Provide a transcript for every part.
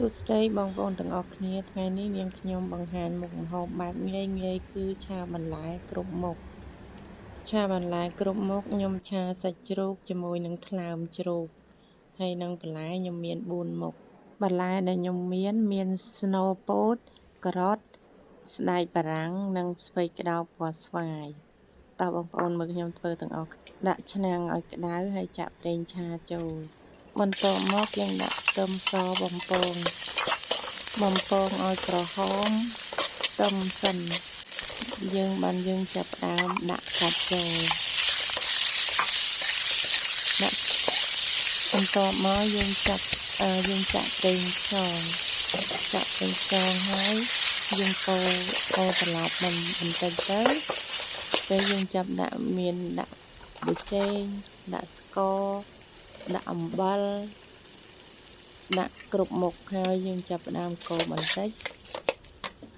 សួស្តីបងប្អូនទាំងអស់គ្នាថ្ងៃនេះនាងខ្ញុំបង្ហាញមុខម្ហូបបែបងាយងាយគឺឆាបន្លែគ្រប់មុខឆាបន្លែគ្រប់មុខខ្ញុំឆាសាច់ជ្រូកជាមួយនឹងថ្លើមជ្រូកហើយនឹងបន្លែខ្ញុំមាន4មុខបន្លែដែលខ្ញុំមានមានស្នូលពោតការ៉ុតស្បែកបារាំងនិងស្ពៃក្តោបពណ៌ស្វាយតើបងប្អូនមើលខ្ញុំធ្វើទាំងអស់ដាក់ឆ្នាំងឲ្យក្តៅហើយចាក់ប្រេងឆាចូលបន្ទាប់មកយើងដាក់ខ្ទឹមសបំពងបំពងឲ្យក្រហមខ្ទឹមសិនយើងបានយើងចាប់ផ្ដើមដាក់សាច់ចូលដាក់បន្ទាប់មកយើងចាប់យើងចាក់ប្រេងខ្យងចាក់ប្រេងខ្យងហើយយើងកូរកូរត្រឡប់បន្តិចទៅពេលយើងចាប់ដាក់មានដាក់ប៊ីចេងដាក់ស្ករដាក់អំបិលដាក់គ្រប់មុខហើយយើងចាប់ផ្ដើមកូរបន្តិច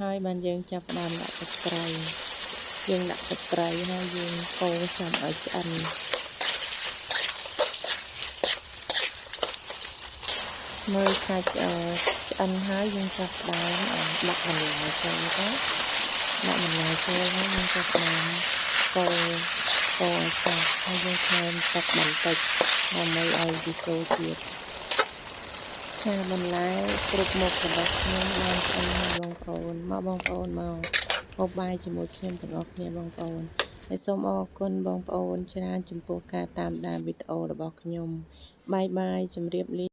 ហើយបានយើងចាប់ផ្ដើមដាក់ទឹកត្រីយើងដាក់ទឹកត្រីហើយយើងកូរសាច់ឲ្យឆ្អិនមើលសាច់ឆ្អិនហើយយើងចាប់ផ្ដើមដាក់បន្លែចូលទៅដាក់បន្លែចូលហើយយើងចាប់ផ្ដើមកូរកូរឲ្យសព្វហើយយើងថែមទឹកបន្តិចដើម្បីឲ្យវាចូលជាតិឆាបន្លែគ្រប់មុខរបស់ខ្ញុំបានឆ្អិនហើយបងប្អូនមកបងប្អូនមកហូបបាយជាមួយខ្ញុំទាំងអស់គ្នាបងប្អូនហើយសូមអរគុណបងប្អូនច្រើនចំពោះការតាមដានវីដេអូរបស់ខ្ញុំបាយបាយជម្រាបលា។